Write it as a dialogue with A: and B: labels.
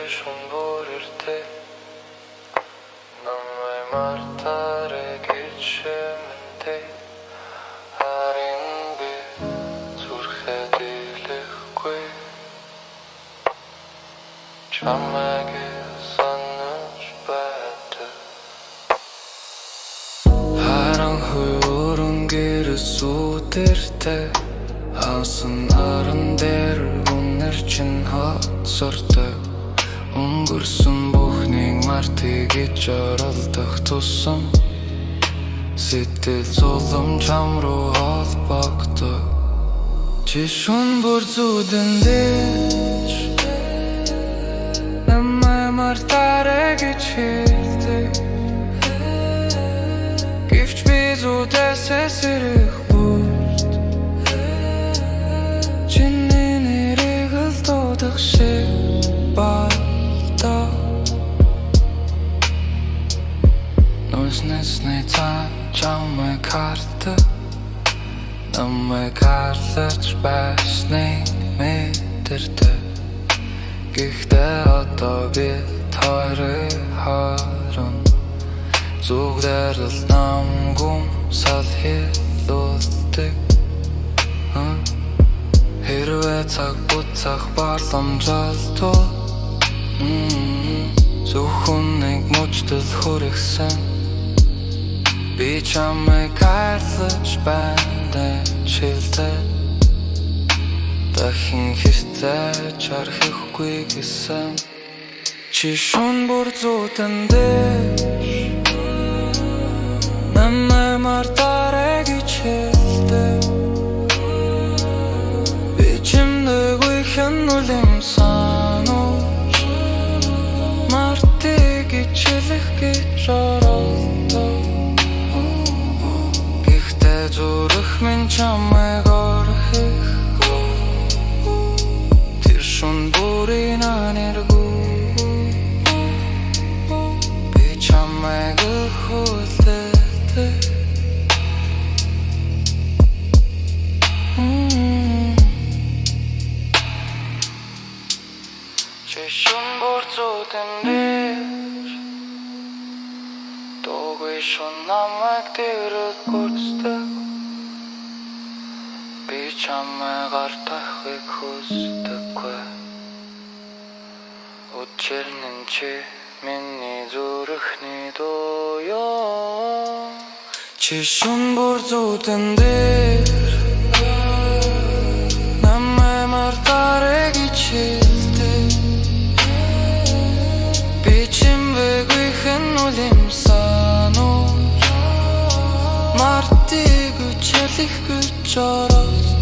A: шөнө бүр ирдэг. Намайг мартаарай гэж шимэнтэй. Харин би зүрхээ дийлэхгүй. Чамайг санаж байдаг. Харанхуй өрөн гэрэл зүудэртэй. Хагас наран дээр үнэр чинь хоцордог. Өнгөрсөн бүхнийг мартъя гэж оролдох тусам сэтгэл зун улам чам руу холбогддог. Чи шөнө бүр зүүдэн дээр намайг мартаарай гэж хэлдэг. Гэвч би зүүдээсээ сэрэх бүрт чиний нэрийг л дуудах шиг болдог. Нүс цаана чамайг хардаг. Намайг хайрлаж байсныг мэдэрдэг. Гэхдээ одоо бид хоёрын хооронд зүгээр л нам гүм сал хэлүүлдэг. Хэрвээ цаг буцах боломж олбол зөвхөн нэг мөчид л хүргэсэн. Би чамайг хайрлаж байна гэж хэлдэг. Дахин хэзээ ч орхихгүй гэсэн. Чи шөнө бүр зүүдэн дээр намайг мартаарай гэж хэлдэг. Би чимдэггүй хянул юмсан уу, мартъя гэж хэлэх гэж оролддог. Гэхдээ зүрх минь чамайг орхихгүй. Тэр шөнө бүрийн аниргүй би чамайг хүлээдэг. Чи шөнө бүр зүүдэн дээр дуугүй шөнө намайг дэрэл гүйцдэг. Би чамайг алдахыг хүсдэггүй. Учир нь чи миний зүрхний дуу юм. Чи шөнө бүр зүүдэн дээр намайг мартаарай гэж хэлдэг. Би чимээгүй хянул юмсан уу, мартъя гэж хэлэх гэж оролддог.